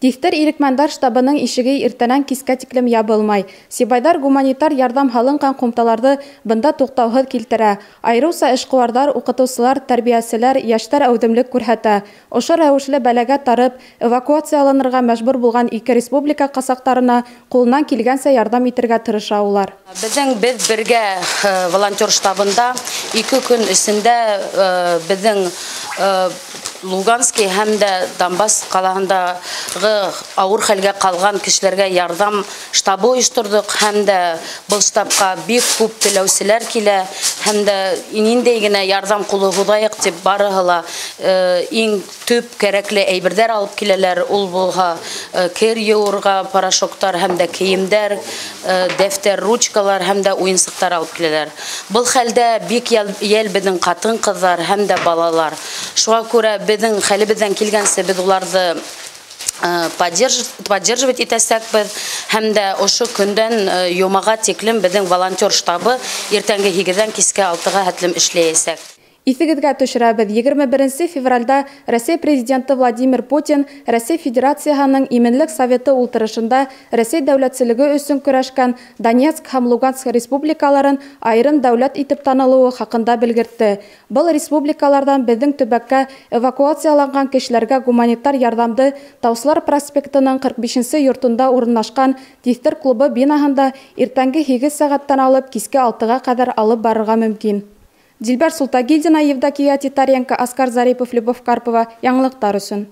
Тиҫтер ирекмәндәр штабының ишеге иртәнән кискә тиклем ябылмай. Сибайҙар гуманитар ярҙам һалынған ҡумталарҙы бында туҡтауһыҙ килтерә. Айырыуса эшҡыуарҙар, уҡытыусылар, тәрбиәселәр, йәштәр әүҙемлек күрһәтә. Ошо рәүешле бәләгә тарып, эвакуацияланырға мәжбүр булған ике республика ҡасаҡтарына ҡулынан килгәнсә ярҙам итергә тырыша улар. Беҙҙең беҙ бергә волонтер штабында 2 көн эсендә беҙҙең Луганский һәм дә Донбасс ҡалаһындағы ауыр хәлгә ҡалған кешеләргә ярҙам штабы ойошторҙоҡ, һәм дә был штабҡа бик күп теләүселәр килә, һәм дә ниндәй генә ярҙам ҡулы һуҙайыҡ тип барыһы ла иң төп кәрәкле әйберҙәр алып киләләр. Ул булһа кер йыуырға порошоктар һәм дә кейемдәр, дәфтәр, ручкалар һәм дә уйынсыҡтар алып киләләр. Был хәлдә бик йәл беҙҙең ҡатын-ҡыҙҙар һәм дә балалар. Шуға күрә беҙҙең хәлебеҙҙән килгәнсә беҙ уларҙы поддерживать итәсәкбеҙ, һәм дә ошо көндән йомаға тиклем беҙҙең волонтер штабы иртәнге 8-ҙән киске 6-ға хәтлем эшләйәсәк. Иҫегеҙгә төшөрәбеҙ, 21 февралдә Рәсәй Президенты Владимир Путин Рәсәй Федерацияһының Именлек Советы ултырышында Рәсәй дәүләтселеге өсөн көрәшкән Донецк һәм Луганск республикаларын айырым дәүләт итеп танылыуы хаҡында белгертте. Был республикаларҙан беҙҙең төбәккә эвакуацияланған кешеләргә гуманитар ярҙамды Таусылар проспектының 45-нсе йортонда урынлашҡан Тиҫтер клубы бинаһында иртәнге 8 сәғәттән алып киске 6-ға ҡәҙәр алып барырға мөмкин. Дилбәр Султагилдина, Евдокия Титаренко, Оскар Зарипов, Любовь Карпова. Яңылыҡтар өсөн.